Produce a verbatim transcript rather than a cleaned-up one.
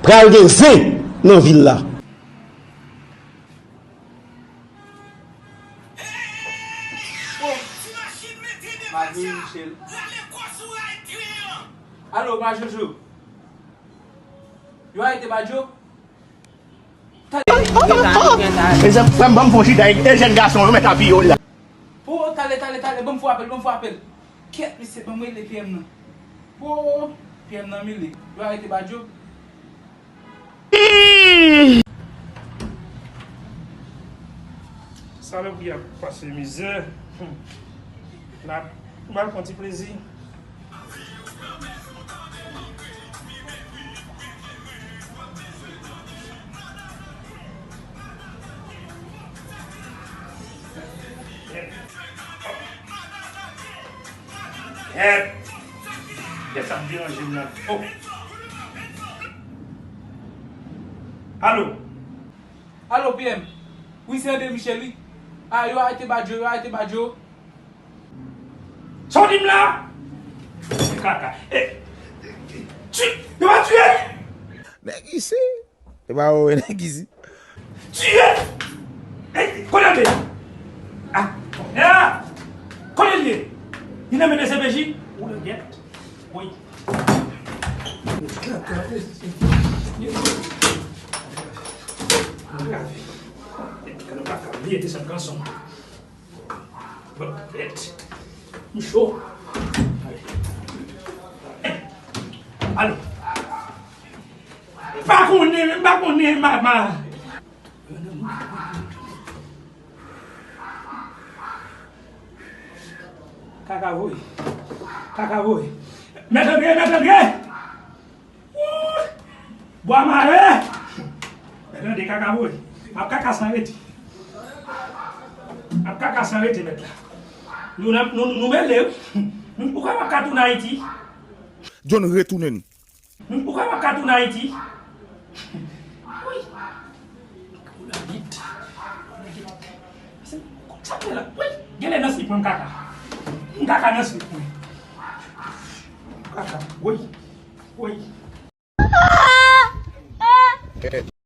Pral gen zen nan vil la. Marie Michel. Alo, Majojo. Yo arete Badjo? Mezanmi, frè m, ban m fè yon chita, e jèn gason yo mèt apiye w la. Po, tale, tale, tale, ban m fè apèl, ban m fè apèl. Kèt, mesye, ban m rele P M nan. Po, P M nan mele. Yo arete Badjo. Salopri ap pase mizè. Hmm. N ap, m al pran ti plezi. Yèp. Yèp, sa ap deranje m la. Oh. Alo. Alo, P M. Wi, se André Michel, wi. A, yo arete Badjo, yo arete Badjo. Sa w di m la? Kaka. E, ti, yo va tiye. Nèg isi. E pa ou, nèg isi. Tiye! Ey, kote l ye? Ah, ah! Kote l ye? Li nan men D C P J? Ou nan gèt? Wi. Antrave. Epi, kan nou pa ka bliye desann kanson. Bon, gèt. M cho. Ale. Alo. M pa konnen, m pa konnen, mama. Kaka voye. Kaka voye. Mèt Andre, Mèt Andre! Wouy! Bwa mare! Mèt Andre, kaka voye. M ap kaka san rete. M ap kaka san rete, mèt la. Nou, nou, nou, nou mele, wi. Nou, ou kwè m ap ka tounen Ayiti? John retounen. Ou kwè m ap ka tounen Ayiti? Wi. Ou nan git. Ou nan git. Sa k fè la? Wi. Genlè nan slip mwen m kaka. M kaka nan slip mwen. Kaka. Wi. Wi.